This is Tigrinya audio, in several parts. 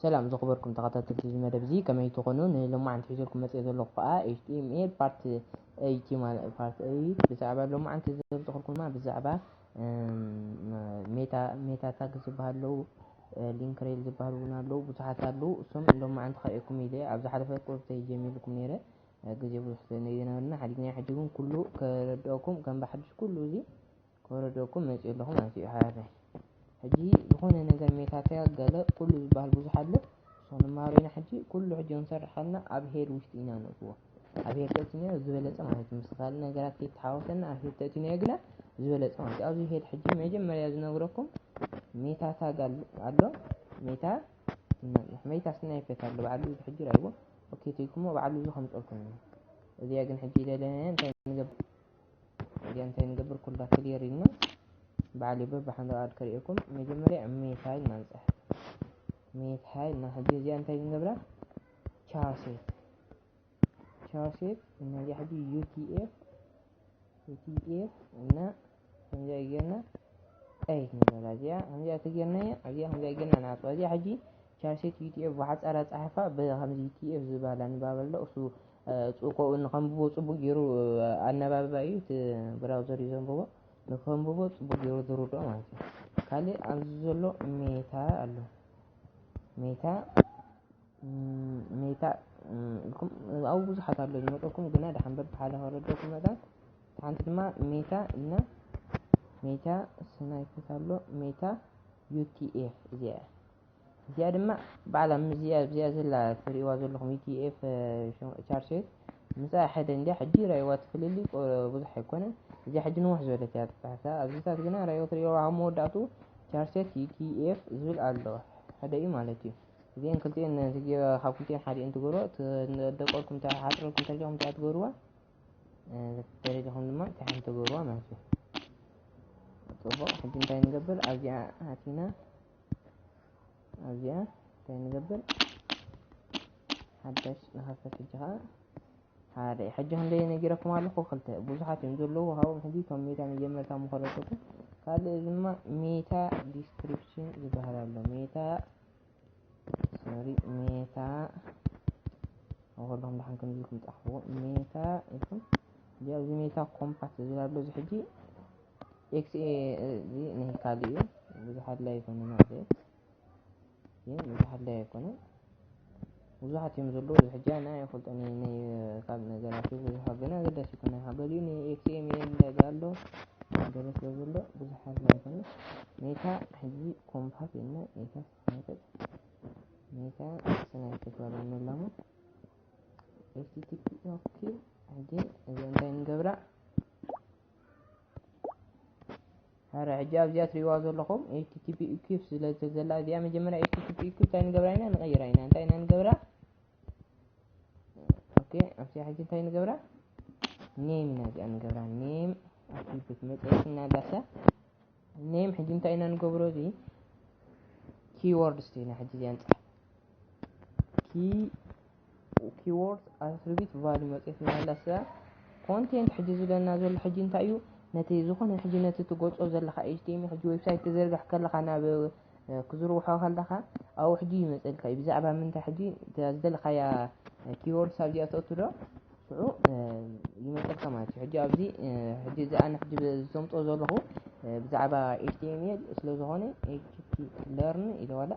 ሰላም ዝኽበርኩም ተኸታተልቲ እዚ መደብ እዚ፣ ከመይ ትኾኑ? ንሎማዓንቲ ሒዘልኩም መፅእ ዘለኹ ከዓ ኤች ቲ ኤም ኤል ፓርት ኤይት ማለት ፓርት ኤይት ብዛዕባ ሎማዓንቲ ዘምፅኹልኩም ድማ ብዛዕባ ሜታ ሜታ ታግ ዝበሃሉ ኣለዉ፣ ሊንክ ሬል ዝበሃሉ እውን ኣለዉ፣ ብዙሓት ኣለዉ። እሶም ሎማዓንቲ ከርእየኩም ኢለ ኣብ ዝሓለፈ ኮርስ ጀሚርኩም ነይረ። ግዜ ብዙሕ ዘይነበረና ሓዲግና፣ ሕጂ ግን ኩሉ ከረድኦኩም ከም ብሓድሽ ኩሉ እዚ ከረድኦኩም መፅእ ኣለኹ ማለት እዩ። ሓደ ሕጂ ዝኾነ ነገር ሜታ ታግ ገለ ኩሉ ዝበሃል ብዙሕ ኣሎ። እሱ ክንመሃሮ ኢና ሕጂ። ኩሉ ሕጂ ክንሰርሕ ከለና ኣብ ሄድ ውሽጢ ኢና ነእትዎ። ኣብ ሄድ ተእትናዮ ዝበለፀ ማለት እዩ። ምስ ካልእ ነገራት ከይተሓዋወሰና ኣብ ሄድ ተእትናዮ ግና ዝበለፀ ማለት እዩ። ኣብዚ ሄድ ሕጂ መጀመርያ ዝነግረኩም ሜታ ታግ ኣሎ፣ ኣሎ። ሜታ ሜታ ስናይፐት ኣሎ ባዕሉ እዚ ሕጂ ራይዎ። ኦኬ ትልኩሞ ባዕሉ እዚ ከምፀልኩም እዩ። እዚኣ ግን ሕጂ ደለና እንታይ ንገብር? እዚኣ እንታይ ንገብር? ኩላ ክሊር ኢልና ባዕሉ በብሓንዱ ኣድ ከርእየኩም። መጀመርያ ሜታ ኢልና ንፅሕፍ። ሜታ ኢልና ሕጂ እዚኣ እንታይ ንገብራ? ቻርሴት። ቻርሴት እና እዚኣ ሕጂ ዩ ቲ ኤፍ፣ ዩ ቲ ኤፍ እና ከምዚኣ ጌርና ኤይት ንበላ። እዚኣ ከምዚኣ ተጌርናያ፣ እዚኣ ከምዚኣ ጌርና ንዓጽዋ። እዚኣ ሕጂ ቻርሴት ዩ ቲ ኤፍ ብሓጻር ኣጻሕፋ ብኸምዚ ዩ ቲ ኤፍ ዝበሃል ኣንባብ ኣሎ። እሱ፣ እ፣ ጽ-፣ ኮ-፣ ንኸንብቦ ጽቡቅ ጌሩ፣ እ፣ ኣነባብባ እዩ። እቲ ብራውዘር እዩ ዘንብቦ። ንኸንብቦ ጽቡቅ ጌሩ ዝርድኦ ማለት እዩ። ካልእ ኣብዚ ዘሎ ሜታ ኣሎ። ሜታ፣ ም፣ ሜታ፣ ም፣ ኢልኩም ኣብኡ ብዙሓት ኣሎ ዝመጸኩም፣ ግና ደሓን በብሓደ ከረድኦኩም መጠን፣ ሓንቲ ድማ ሜታ ኢልና፣ ሜታ ስናይፐት ኣሎ፣ ሜታ ዩ ቲ ኤፍ እዚኣ እያ። እዚኣ ድማ ባዕላ ምስዚኣ፣ እዚኣ ዘላ ትርእይዋ ዘለኹም ዩ ቲ ኤፍ፣ እ፣ ሸ-፣ ቻርሴት ምስኣ ሓደ እንድያ። ሕጂ ራእይዋ እቲ ፍልልይ፣ እ፣ ብዙሕ ኣይኮነን። እዚኣ ሕጂ ንውሕ ዝበለት እያ ተጻሒፋ። ኣብዚታት ግና ራእይዎ ትርእይዋ ኣብ መወዳእቱ ቻርሴት ዩ ቲ ኤፍ ዝብል ኣሎ። ሓደ እዩ ማለት እዩ። እዚአን ክልቲአን፣ እቲ ገ-፣ ካብ ክልቲአን ሓዲአን ትገብርዋ፣ ት-፣ ደቀልኩም፣ ተሓጽረልኩም ተሪኹም እንታይ ትገብርዋ? እ፣ ተሪኹም ድማ እንታይ ሓንቲ ትገብርዋ ማለት እዩ። ጽቡቕ፣ ሕጂ እንታይ ንገብር? ኣብዚኣ ኣቲና፣ ኣብዚኣ እንታይ ንገብር? ሓዳሽ ንኸፍት። ሕጂ ኸዓ ሓደ፣ ሕጂ ክንደይ ነጊረኩም ኣለኹ? ክልተ። ብዙሓት እዮም ዘለዉ። ካብኦም ሕጂ እቶም ሜታ መጀመርታ ምኸለሰኩም። ካልእ ድማ ሜታ ዲስክሪፕሽን ዝበሃል ኣሎ። ሜታ፣ ሶሪ፣ ሜታ፣ ኣብ ከለኹም ደሓን ከምዚ ኢልኩም ጻሕፍዎ። ሜታ ኢልኩም። እዚ ኣብዚ ሜታ ኮምፓት ዝብል ኣሎ። እዚ ሕጂ ኤክስ ኤ፣ እዚ ናይ ካልእ እዩ። ብዙሕ ኣድላይ ኣይኮነን ኣብዚ። ግን ብዙሕ ኣድላይ ኣይኮነን። ብዙሓት እዮም ዘለዉ። እዚ ሕጂ ኣነ ኣይፈልጦን እየ፣ ናይ ካልእ ነገራት እዩ። ብዙሕ ግና ኣገዳሲ ኣይኮነን። ገሊኡ ናይ ኤክስ ኤም ኤል ኣሎ፣ ገለ ስለ ዘሎ ብዙሕ ኣድላይ ኣይኮነን። ሜታ ሕጂ ኮምፓት ኢልና ሜታ ስናይፐት፣ ሜታ ስናይፐት ዋላ ንላሞ ኤች ቲ ቲ ፒ። ኦኬ፣ ሕጂ እዚ እንታይ ንገብራ? ኧረ፣ ሕጂ ኣብዚኣ ትሪእዋ ዘለኹም ኤች ቲ ቲ ፒ ኢኩፕ ስለ ዘላ፣ እዚኣ መጀመርያ ኤች ቲ ቲ ፒ ኢኩፕ እንታይ ንገብራ ኢና? ንቐይራ ኢና። እንታይ ኢና ንገብራ? ኦኬ፣ ኣብዚኣ ሕጂ እንታይ ንገብራ? ኔም ኢና እዚኣ ንገብራ። ኔም ኣትሪቢዩት መጽሔት እናዳሳ ኔም ሕጂ እንታይ ኢና ንገብሮ? እዚ ኪወርድስ ኢና ሕጂ እዚኣ ንጽሕፍ። ኪ-፣ ኪወርድ ኣትሪቢዩት ቫልዩ መጽሔት እናዳሳ ኮንቴንት ሕጂ ዝብለና ዘሎ ሕጂ እንታይ እዩ? ነቲ ዝኾነ ሕጂ ነቲ ትገልጾ ዘለኻ ኤች ቲ ኤም ኤል ሕጂ ዌብሳይት ትዘርግሕ ከለኻ ናብ፣ እ፣ ክዝርግሖ ከለኻ ኣብኡ ሕጂ ይመጸልካ እዩ። ብዛዕባ ምንታይ ሕጂ እታ ዝደለኻያ ኪወርድስ ኣብዚኣ ተእቱ ዶ? ሽዑ፣ እ፣ ይመጸልካ ማለት እዩ። ሕጂ ኣብዚ፣ እ፣ ሕጂ እዚ ኣነ ሕጂ ብ-፣ ዘምጽኦ ዘለኹ፣ እ፣ ብዛዕባ ኤች ቲ ኤም ኤል ስለ ዝኾነ ኤች ቲ ለርን ኢለ ዋላ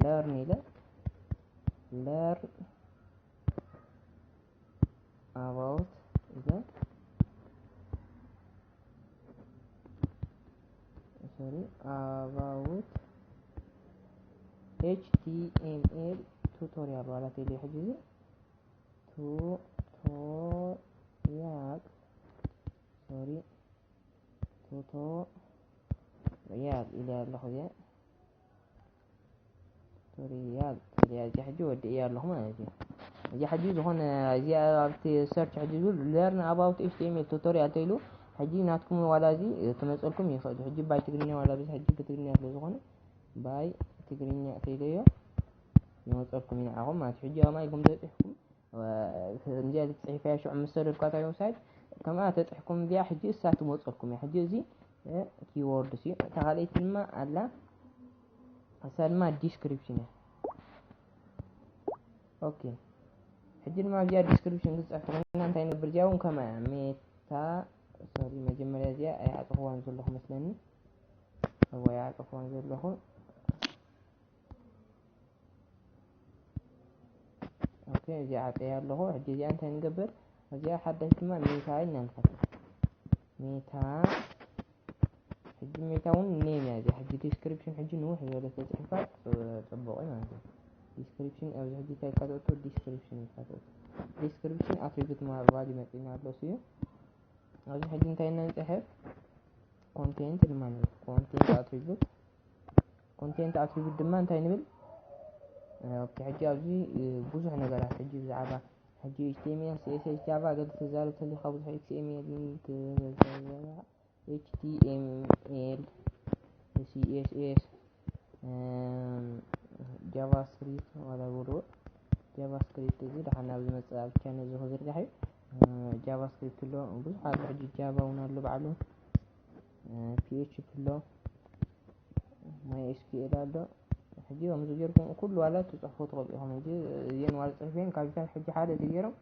ለርን ኢለ፣ ለርን ኣባውት ኢለ፣ ሶሪ፣ ኣባውት ኤች ቲ ኤም ኤል ቱቶሪያል ዋላ ቴሌ ሕጂ እዚ ቱቶሪያል፣ ሶሪ፣ ቱቶሪያል ኢለ ኣለኹ እየ። ቱቶሪያል፣ ቱቶሪያል፣ እዚኣ ሕጂ ወዲእያ ኣለኹ ማለት እዩ። እዚኣ ሕጂ ዝኾነ፣ እዚኣ ኣብቲ ሰርች ሕጂ ዝብል ለርን ኣባውት ኤች ቲ ኤም ኤል ቱቶሪያል ተይሉ፣ ሕጂ ናትኩም ዋላ እዚ ክመጸልኩም ይኽእል። ሕጂ ባይ ትግርኛ ዋላ ብዙሕ ሕጂ ብትግርኛ ስለ ዝኾነ፣ ባይ ትግርኛ ተይለዮ ይመጸልኩም እዩ ንዓኹም ማለት እዩ። ሕጂ ኣማ ኢልኩም ተጽሕኩም፣ ከምዚኣ ተጽሒፍያ ሽዑ ምስ ሰደድኳ እታ ዌብሳይት ከምኣ ተጽሕኩም እዚኣ ሕጂ እሳ ትመጸልኩም እያ። ሕጂ እዚ፣ እ፣ ኪወርድስ እዩ። እታ ካልኣይቲ ድማ ኣላ፣ እሳ ድማ ዲስክሪፕሽን እያ። ኦኬ። ሕጂ ድማ ኣብዚኣ ዲስክሪፕሽን ክትፅሕፍ ኮይና እንታይ ነብር እዚኣ እውን ከማ እያ። ሜታ፣ ሶሪ፣ መጀመርያ እዚኣ ኣይዓፀኽዋን ዘለኹ መስለኒ። እዋ፣ ኣይዓፀኽዋን ዘለኹ። ኦኬ፣ እዚኣ ዓፀያ ኣለኹ። ሕጂ እዚኣ እንታይ ንገብር? እዚኣ ሓዳሽ ድማ ሜታ ኢና ንኸፍት። ሜታ፣ ሕጂ ሜታ እውን ኔም እያ እዚኣ። ሕጂ ዲስክሪፕሽን ሕጂ ንውሕ ዝበለ ተፅሒፋ፣ ፅ-፣ ፅቡቕ እዩ ማለት እዩ። ዲስክሪፕሽን ኣብዚ ሕጂ እንታይ ኢልካ ተእቱ? ዲስክሪፕሽን ኢልካ ተእቱ። ዲስክሪፕሽን ኣትሪቢዩት ማ-፣ ቫልዩ መፂና ኣሎ እሱ እዩ። ኣብዚ ሕጂ እንታይ ኢና ንፅሕፍ? ኮንቴንት ድማ ንብል። ኮንቴንት ኣትሪቢዩት፣ ኮንቴንት ኣትሪቢዩት ድማ እንታይ ንብል? ኦኬ፣ ሕጂ ኣብዚ፣ እ፣ ብዙሕ ነገራት ሕጂ ብዛዕባ ሕጂ ኤች ቲ ኤም ኤል፣ ሲ ኤስ ኤስ፣ ጃቫ ገለ ተዛረብ ተሊኻ ብዙሕ ኤክስ ኤም ኤል፣ ኤች ቲ ኤም ኤል፣ ሲ ኤስ ኤስ፣ እም፣ ጃቫስክሪፕት ዋላ በልዎ። ጃቫስክሪፕት እዚ ደሓን ናብ ዝመጽእ ኣብ ቻነል እዚ ክዝርጋሕ እዩ። እ፣ ጃቫስክሪፕት ኣሎ፣ ብዙሕ ኣሎ። ሕጂ ጃቫ እውን ኣሎ ባዕሉ፣ እ፣ ፒ ኤች ፒ ኣሎ፣ ማይ ኤስ ኪው ኤል ኣሎ። ሕጂ ከምዚ ጌርኩም ኩሉ ዋላ ትጽሕፉ ትኽእሉ ኢኹም። ሕጂ እዚአን ዋላ ጽሒፈን ካብዚታት ሕጂ ሓደ ተገይሮም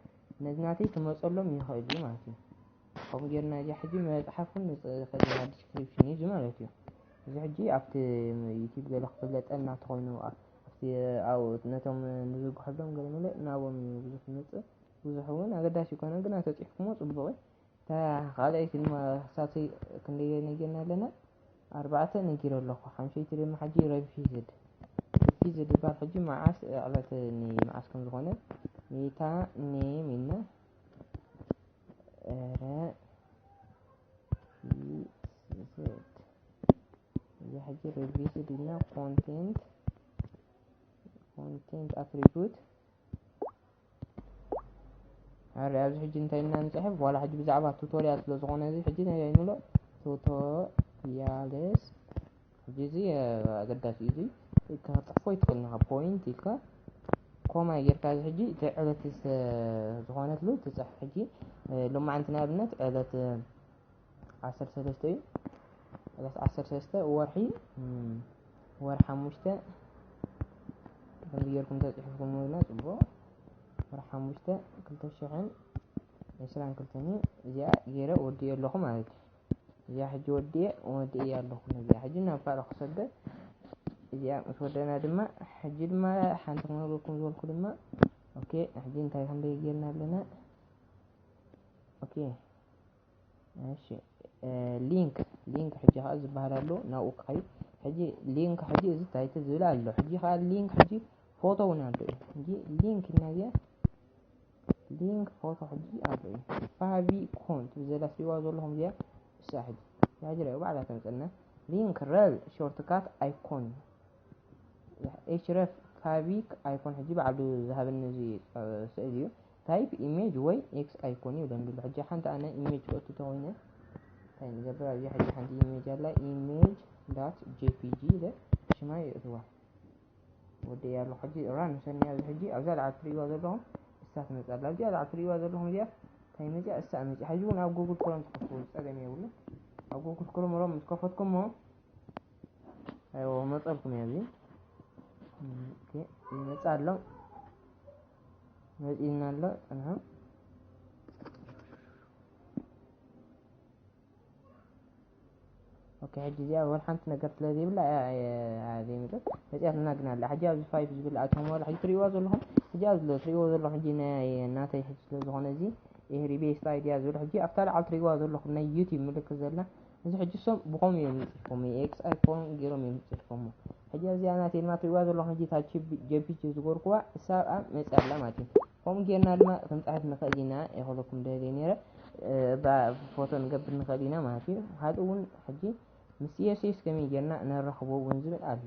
ነዚ ናተይ ክመጸሎም ይኽእል እዩ ማለት እዩ። ከምኡ ጌርና እዚ ሕጂ መጽሓፍ እውን ንጽ-፣ ከዚና ዲስክሪፕሽን እዩ እዚ ማለት እዩ። እዚ ሕጂ ኣብቲ ዩቲዩብ ገለ ክፍለጠልና እንተኾይኑ፣ ኣ-፣ ኣብቲ ኣብኡ ነቶም ንዝርግሐሎም ገለ መለ ናብኦም እዩ ብዙሕ ዝመጽእ። ብዙሕ እውን ኣገዳሲ ይኮነ፣ ግና ተጽሒፍኩሞ ጽቡቕ እዩ። እታ ካልኣይቲ ድማ ክሳብ ክንደይ ነጊርና ኣለና? ኣርባዕተ ነጊረ ኣለኹ። ሓምሸይቲ ድማ ሕጂ ረቪዝድ። ረቪዝድ ዝበሃል ሕጂ መዓስ ዕለት ኒ-፣ መዓስ ከም ዝኾነ ሜታ ኔም ኢልና። ኧረ፣ ቪዝድ። እዚ ሕጂ ረቪዝድ ኢልና ኮንቴንት፣ ኮንቴንት ኣትሪቢዩት። ኣረ፣ ኣብዚ ሕጂ እንታይ ኢና ንጽሕፍ? ዋላ ሕጂ ብዛዕባ ቱቶሪያል ስለ ዝኾነ እዚ ሕጂ እንታይ ንብሎ? ቱቶሪያልስ። ሕጂ እዚ፣ እ፣ ኣገዳሲ እዩ። እዚ ክትጽሕፎ ይትኽእል ኢኻ። ፖይንት ኢልካ ኮማ ጌርካ እዚ ሕጂ እቲ ዕለት ዝተ-፣ ዝኾነትሉ ትጽሕፍ። ሕጂ፣ እ፣ ሎማዓንቲ ንኣብነት ዕለት፣ እ፣ ዓሰርተ ሰለስተ እዩ። ዕለት ዓሰርተ ሰለስተ ወርሒ፣ እም፣ ወርሒ ሓሙሽተ ከምዚ ጌርኩም ተጽሒፍኩምልና ጽቡቕ። ወርሒ ሓሙሽተ ክልተ ሽሕን ዕስራን ክልተን እዩ። እዚኣ ጌረ ወዲኤ ኣለኹ ማለት እዩ። እዚኣ ሕጂ ወዲኤ፣ ወዲኤ ኣለኹ። ነዚኣ ሕጂ ናብ ካልእ ክሰደ። እዚኣ ምስ ወደና ድማ፣ ሕጂ ድማ ሓንቲ ክነግረኩም ዝበልኩ ድማ፣ ኦኬ፣ ሕጂ እንታይ ክንደይ ጌርና ኣለና? ኦኬ። እሺ፣ እ፣ ሊንክ፣ ሊንክ ሕጂ ኸዓ ዝበሃል ኣሎ፣ ናብኡ ክኸይድ። ሕጂ ሊንክ ሕጂ እዚ ታይትል ዝብል ኣሎ። ሕጂ ኸዓ ሊንክ ሕጂ ፎቶ እውን ኣሎ እዩ። ሕጂ ሊንክ ኢልና እዚኣ፣ ሊንክ ፎቶ ሕጂ ኣሎ እዩ። ፋቪ ኮን ትብል ዘላ ትሪእዋ ዘለኹም እዚኣ፣ እሳ ሕጂ። እዛ ሕጂ ርኣዩ ባዕላ ተምፀልና። ሊንክ ረል ሾርትካት ኣይኮን እዩ። ኤች ረፍ ፋቪክ ኣይኮን ሕጂ ባዕሉ ዝሃበኒ እዚ፣ እ፣ ስእሊ እዩ። ታይፕ ኢሜጅ ወይ ኤክስ ኣይኮን እዩ ይብለኒ ዘሎ። ሕጂ ሓንቲ ኣነ ኢሜጅ ክእቱ ተኾይነ እንታይ ንገብር? ኣብዚ ሕጂ ሓንቲ ኢሜጅ ኣላ፣ ኢሜጅ ዳት ጄ ፒ ጂ ኢለ ሽማ የእትዋ። ወዲኤ ኣለኹ። ሕጂ ራን ውሰድኒ ኣብዚ ሕጂ ኣብዛ ላዕሊ ትሪእዋ ዘለኹም እሳ ትመጽእ ኣላ። ኣብዚኣ ላዕሊ ትሪእዋ ዘለኹም እዚኣ እንታይ መጽያ? እሳ መጽያ። ሕጂ እውን ኣብ ጉግል ክሮም ትኸፍትዎ ጸገም የብሉን። ኣብ ጉግል ክሮም ሮም ምስ ከፈትኩሞ ኣይዎ፣ መጸልኩም እየ እዚ። ኦኬ፣ ይመጽእ ኣሎ። መጺእና ኣሎ፣ ጽንሑ። ኦኬ፣ ሕጂ እዚኣ ወላ ሓንቲ ነገር ስለ ዘይብላ እያ፣ እያ፣ እያ ዘይመጸት። መጺኣትና ግን ኣላ። ሕጂ ኣብዚ ፋይፍ ዝብል ኣትዮም ወላ ሕጂ ትርእይዋ ዘለኹም። ሕጂ ኣብዚ ትርእይዎ ዘለኹም ሕጂ ናይ ናተይ ሕጂ ስለ ዝኾነ እዚ ኤህሪ ቤስት ኣይድያ ዝብል ሕጂ ኣብታ ላዕሊ ትርእይዋ ዘለኹም ናይ ዩቲዩብ ምልክት ዘላ እዚ ሕጂ እሶም ብኸምኡ እዮም ዝጽሕፎም፣ ኤክስ ኣይኮን ገይሮም እዮም ዝጽሕፎሞ። ሕጂ ኣብዚኣ ናተይ ድማ ትሪእዋ ዘለኹም፣ ሕጂ እታ ጀፒጂ ዝገርኩዋ እሳ ኣብኣ መጽያ ኣላ ማለት እዩ። ከምኡ ጌርና ድማ ክንጽሕፍ ንኽእል ኢና፣ ይኸለኩም ደልየ ነይረ፣ እ፣ ባ-፣ ፎቶ ንገብር ንኽእል ኢና ማለት እዩ። ካልእ እውን ሕጂ ምስ ሲ ኤስ ኤስ ከመይ ጌርና ነራኽቦ እውን ዝብል ኣሎ።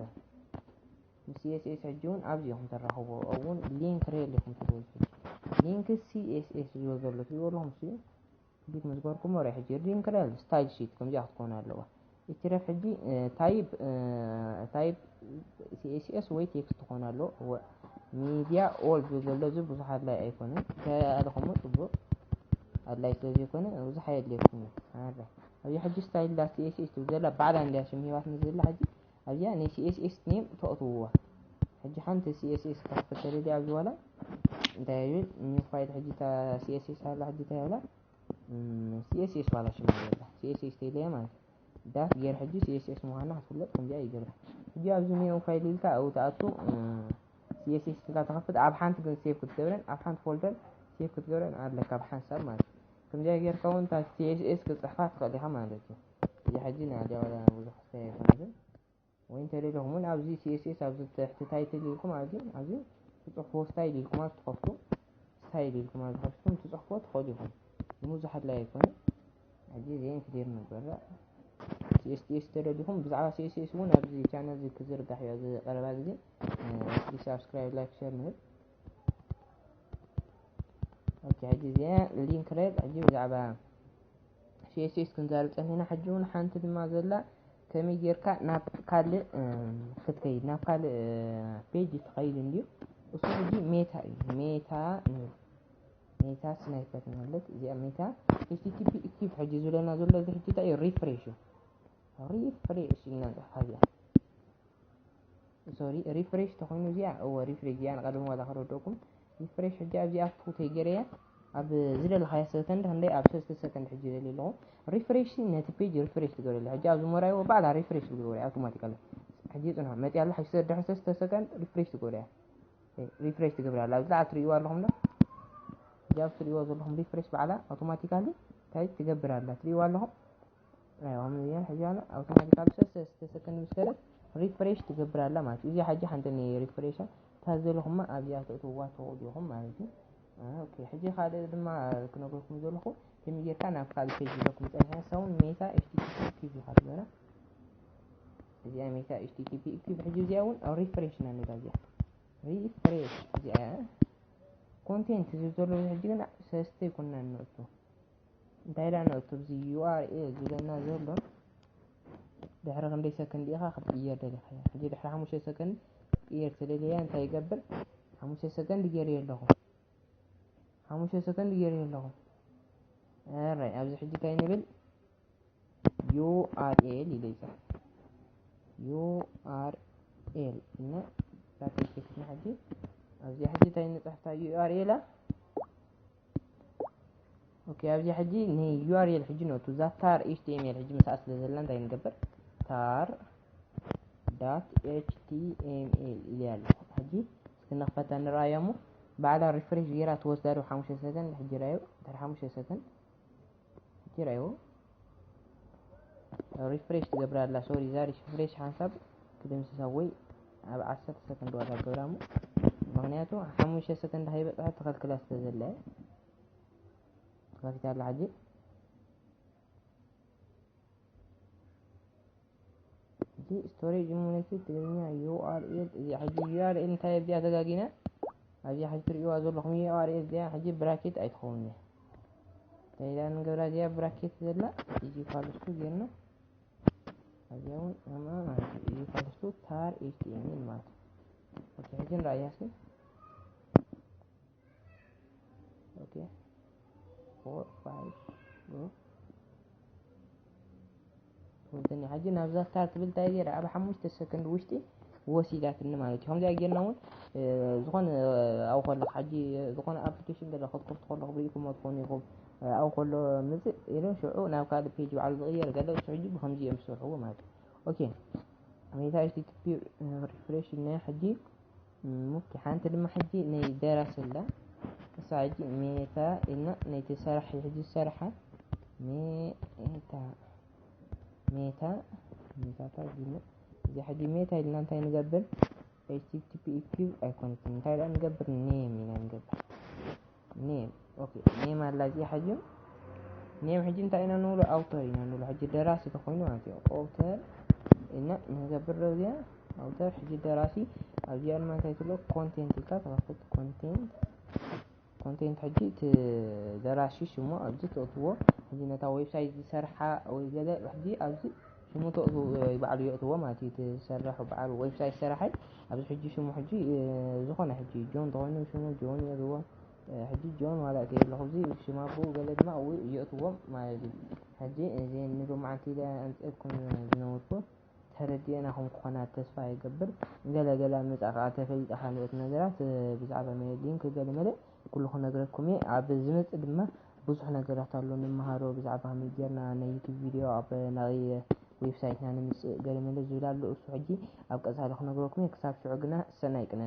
ምስ ሲ ኤስ ኤስ ሕጂ እውን ኣብዚ ኢኹም ተራኽቦ፣ እውን ሊንክ ሬል ኢኹም ትብሉ። ሊንክ ሲ ኤስ ኤስ ዝብል ዘሎ ትሪእዎ ኣለኹም፣ እሱ እዩ። ክሊክ ምስ ገበርኩሞ ርእ ሕጂ ሊንክ ሬል ስታይል ሺት ከምዚኣ ክትኮን ኣለዋ። እትረፍ ሕጂ፣ እ፣ ታይፕ፣ እ፣ ታይፕ ሲ ኤስ ኤስ ወይ ቴክስት ክኾን ኣለዎ። እወ፣ ሚድያ ኦል ዝብል ዘሎ እዚ ብዙሕ ኣድላይ ኣይኮነን። እንተኣለኹሞ ጽቡቕ፣ ኣድላይ ስለ ዘይኮነ ብዙሕ ኣየድልየኩምን። ኣረ፣ ኣብዚ ሕጂ ስታይል ዳት ሲ ኤስ ኤስ ትብል ዘላ ባዕላ እንድያ ሽም ሂባትኒ ዘላ ሕጂ። ኣብዚኣ ናይ ሲ ኤስ ኤስ ኔም ተእትውዋ። ሕጂ ሓንቲ CSS ክትከፍት ተደልያ ኣብዚ ዋላ እንታይ ይብል new file ሕጂ እታ CSS ኣላ ሕጂ እንታይ ይብላ CSS ዋላ ሽማ ይብላ CSS ተይለያ ማለት dot ገይር ሕጂ CSS ምዃና ክትፍለጥ ከምዚኣ ይገብራ። ሕጂ ኣብዚ new file ኢልካ ኣብኡ ትኣቱ CSS ኢልካ ትኸፍት ኣብ ሓንቲ ግን save ክትገብረን ኣብ ሓንቲ folder save ክትገብረን ኣለካ ብሓንሳብ ማለት እዩ። ከምዚኣ ጌርካ እውን እታ CSS ክትፅሕፋ ትኽእል ኢኻ ማለት እዩ። እዚ ሕጂ ንኣድያ ዋላ ብዙሕ ክስተይ ኣይኮነትን። ወይ እንተደለኹም እውን ኣብዚ CSS ኣብዚ ትሕቲ title ኢልኩም ኣብዚ ኣብዚ ትፅሕፍዎ style ኢልኩም ኣብዚ ትኸፍቱ style ኢልኩም ኣብዚ ከፍትኩም ትፅሕፍዎ ትኽእሉ ኢኹም። ንብዙሕ ኣድላይ ኣይኮነ። ሕጂ እዚአን ክደር ነበረ CSS ተደሊኹም ብዛዕባ CSS እውን ኣብዚ channel እዚ ክዝርጋሕ እዩ ኣብዚ ቀረባ ግዜ። Please subscribe like share ንብል። ኦኬ ሕጂ እዚአ link red ሕጂ ብዛዕባ CSS ክንዛረብ ጸኒሕና ሕጂ እውን ሓንቲ ድማ ዘላ ከመይ ጌርካ ናብ ካልእ ክትከይድ ናብ ካልእ page ትኸይድ እንድዩ። እሱ ሕጂ ሜታ እዩ። ሜታ ንብል ሜታ ስናይፐር ንብለት እዚኣ ሜታ HTTP ኢኪፕ ሕጂ ዝብለና ዘሎ እዚ ሕጂ እንታይ እዩ refresh እዩ። Refresh ኢልና ንጽሕፋ እዚኣ sorry refresh ተኾይኑ እዚኣ እወ refresh እዚኣ ንቐደም ዋላ ከረድኦኩም refresh ሕጂ ኣብዚኣ ፉተይ ገይረያ ኣብ ዝደለኻያ ሰከንድ ክንደይ ኣብ ሰለስተ ሰከንድ ሕጂ ደልየ ኣለኹ refresh ነቲ page refresh ትገብረሉ ሕጂ ኣብዚ ሞራይዎ ባዕላ refresh ትገብረ automatically ሕጂ ጽንሖ መጽያ ኣላ ሕጂ ደሕ ሰለስተ ሰከንድ refresh ትገብረያ refresh ትገብረ ኣላ ኣብዚ ኣብ ትርእይዋ ኣለኹም ዶ ሕጂ ኣብ ትርእይዎ ዘለኹም refresh ባዕላ automatically እንታይ ትገብር ኣላ ትርእይዋ ኣለኹም ኣይዋም እዚኣ ሕጂ ኣላ automatically ሰለስተ ሰከንድ ምስ ከደት refresh ትገብር ኣላ ማለት እዩ እዚኣ ሕጂ ሓንቲ ናይ refresh ታዘለኹማ ኣብዚኣ ተእትውዋ ትኽእሉ ኢኹም ማለት እዩ ኦኬ ሕጂ ካልእ ድማ ክነግረኩም ዘለኹ ከመይ ጌርካ ናብ ካልእ page ይዘኩም ጸኒሐ ሰውን ሜታ HTTP ኢኪፕ ይኻል ገና እዚኣ ሜታ HTTP ኢኪፕ ሕጂ እዚኣ እውን refresh ኢና ንብላ እዚኣ refresh እዚኣ content ዝብል ዘሎ ሕጂ ግን ሰለስተ ይኮንና ንእቱ እንታይ ኢላ ንእቱ እዚ URL ዝብለና ዘሎ ድሕሪ ክንደይ ሰከንድ ኢኻ ክትቅየር ደሊኻ ሕጂ ድሕሪ ሓሙሽተ ሰከንድ ክትቅየር ተደልያ እንታይ ይገብር ሓሙሽተ ሰከንድ ገይረ ኣለኹ ሓሙሽተ ሰከንድ ገይረ ኣለኹ ኣራይ ኣብዚ ሕጂ እንታይ ንብል URL ኢለ ይፅሕፍ URL እና ዳታ ሴክሽን ሕጂ ኣብዚ ሕጂ እንታይ ንፅሕፍታ URL ኣ ኦኬ ኣብዚ ሕጂ ን URL ሕጂ ነቱ ዛታር HTML ሕጂ ምስኣ ስለ ዘለና እንታይ ንገብር tar dot html ኢለ ኣለኹ ሕጂ እስኪ ንኽፈታ ንረኣያ እሞ ባዕላ refresh ገይራ ትወስዳ ዶ ሓሙሽተ ሰከንድ ሕጂ ራዮ ድሕሪ ሓሙሽተ ሰከንድ ሕጂ ራዮ refresh ትገብር ኣላ sorry እዛ refresh ሓንሳብ ክድምስሳ ወይ ኣብ ዓሰርተ ሰከንድ ዋላ ገብራ እሞ ምኽንያቱ ሓሙሽተ ሰከንድ ሃይበፅሐት ተኸልክላ ስለ ዘለ ተኸፊታ ኣላ ሕጂ እዚ storage monolith ትግርኛ URL እዚ ሕጂ URL እንታይ ኣብዚኣ ተጋጊና ኣብዚኣ ሕጂ ትርእይዋ ዘለኹም URL እዚኣ ሕጂ bracket ኣይትኸውን እያ እንታይ ኢላ ንገብራ እዚኣ bracket ዘላ እዚ ካልስቱ ጌርና ኣብዚኣ እውን ኣማ ማለት እዩ እዚ ካልስቱ tar HTML ማለት እዩ ሕጂ ንረኣያ እስኪ okay four five go ወዘኒ ሕጂ ናብዛ start ትብል እንታይ ገይረ ኣብ ሓሙሽተ ሰከንድ ውሽጢ ወሲዳትኒ ማለት እዩ ከምዚኣ ጌርና እውን ዝኾነ ኣብኡ ከለኹ ሕጂ ዝኾነ application ገለ ከትከፍቱ ከለኹ ብሪኢኩሞ ትኾኑ ኢኹም ኣብኡ ከሎ ምፅእ ኢሉ ሽዑ ናብ ካልእ page ባዕሉ ዝቕየር ገለ እሱ ሕጂ ብከምዚ እዮም ዝሰርሕዎ ማለት እዩ okay ሜታ http refresh ኢልና ሕጂ ኦኬ ሓንቲ ድማ ሕጂ ናይ ደራሲ ኣላ እሳ ሕጂ ሜታ ኢልና ነይቲ ሰራሕ ሕጂ ዝሰርሓ ሜታ ሜታ ሜታታ ጊነ እዚ ሕጂ ሜታ ኢልና እንታይ ንገብር http ኢኪፕ ኣይኮነትን እንታይ ደኣ ንገብር name ኢና ንገብር name okay name ኣላ እዚኣ ሕጂ name ሕጂ እንታይ ኢና ንብሎ author ኢና ንብሎ ሕጂ ደራሲ ተኾይኑ ማለት እዩ author እና ንገብር ዶ እዚኣ author ሕጂ ደራሲ ኣብዚኣ ድማ እንታይ ትብሎ content ኢልካ ተኸፍት content content ሕጂ እቲ ደራሲ ሽሙ ኣብዚ ትእትዎ ሕጂ ነታ website ዝሰርሓ ወይ ገለ ሕጂ ኣብዚ ሽሙ ተእትዎ ባዕሉ የእትዎ ማለት እዩ እቲ ዝሰርሕ በዓል website ሰራሓይ ኣብዚ ሕጂ ሽሙ ሕጂ ዝኾነ ሕጂ ጆን ተኾይኑ ሽሙ ጆን የእትዎ ሕጂ ጆን ዋላ እተ ኣለኹ እዚ ሽም ኣቦኡ ገለ ድማ ኣብኡ የእትዎም ማለት እዩ። ሕጂ እዚ ንሎማዓንቲ ኢለ ኣምፅኤልኩም ዝነበርኩ ተረዲኤና ከም ክኾና ተስፋ ይገብር። ገለ ገለ ኣብ መጻኢ ከዓ ተፈሊጠ ካልኦት ነገራት ብዛዕባ ሜል ሊንክ ገለ መለ ኩሉ ክነግረኩም እየ። ኣብ ዝመጽእ ድማ ብዙሕ ነገራት ኣሎ ንምሃሮ ብዛዕባ ከመይ ጌርና ናይ ዩቱብ ቪድዮ ኣብ ናይ ዌብሳይትና ንምጽእ ገለ መለ ዝብል ኣሎ። እሱ ሕጂ ኣብ ቀጻሊ ክነግረኩም እየ። ክሳብ ሽዑ ግና ሰናይ ቅነ